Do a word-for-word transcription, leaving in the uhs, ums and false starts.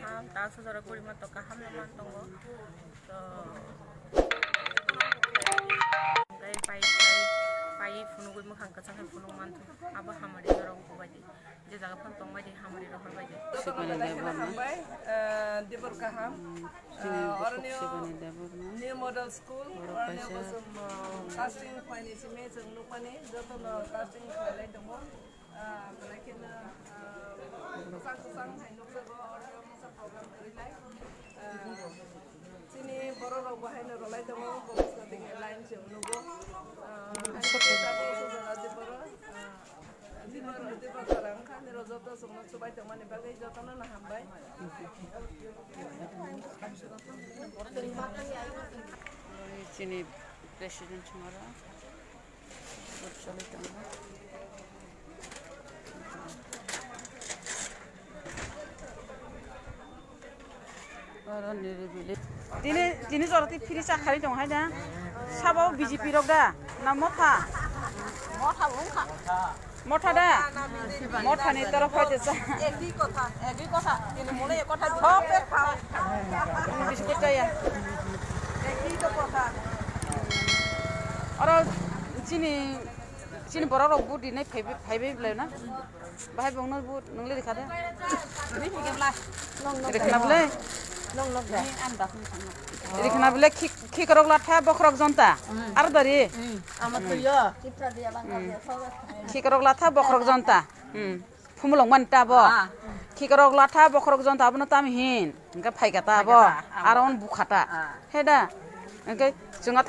Kaham, ta sojora kuri ma to kaham no man tongo. To, tei pai, pai, pai phunugwi mwkhang kwchang hai phunuk man thung. Abo hamari norok bubaidi. Je jaga phano tongbaidi hamari rohorbaidi. Jotono belai kheno hambai, eh, dibor kaham. Eh, oroni New Model School, oroni bosong, eh, casting phaini simi chwng nukmani, jotono casting khlailai tongo. Ah, belai kheno, ah, kwchang kwchang hai nukjago, oro mungsa program kwrwinai. Ah, chini borok rok bo haino rwlai tongo, bo bwskango line se nugo. Ah, haino tabuk sujak Aji borok, ah, Aji borok, Aji borok jora wngkha, nini rok joto chwngno chubai tongmani bagwi jotono no hambai. Chini president chumara. Tini, tini jora twi phiri cha khari tong hai da. Sabo B J P rok da. Na motha. Motha wngkha. Motha da. Motha ni toro phai de cha. Eki kotha, eki kotha. Tini mole ek kotha. Thok pe kha. Biskut chaya. Eki to kotha. Oro chini, chini borok rok budi nai phai, phai bai bwlai na. Bahai bongno bu nungli rikha de. Rikhna bwle. Rikhna bwle khik-, khikrok latha bokhorok jonta. Aro dari. Khikrok latha bokhorok jonta. Phumulong man ta bo. Khikrok latha bokhorok jonta abono tam hin. Hingke phaikha ta bo. Aro on bukhata. Heda. Hingke chungat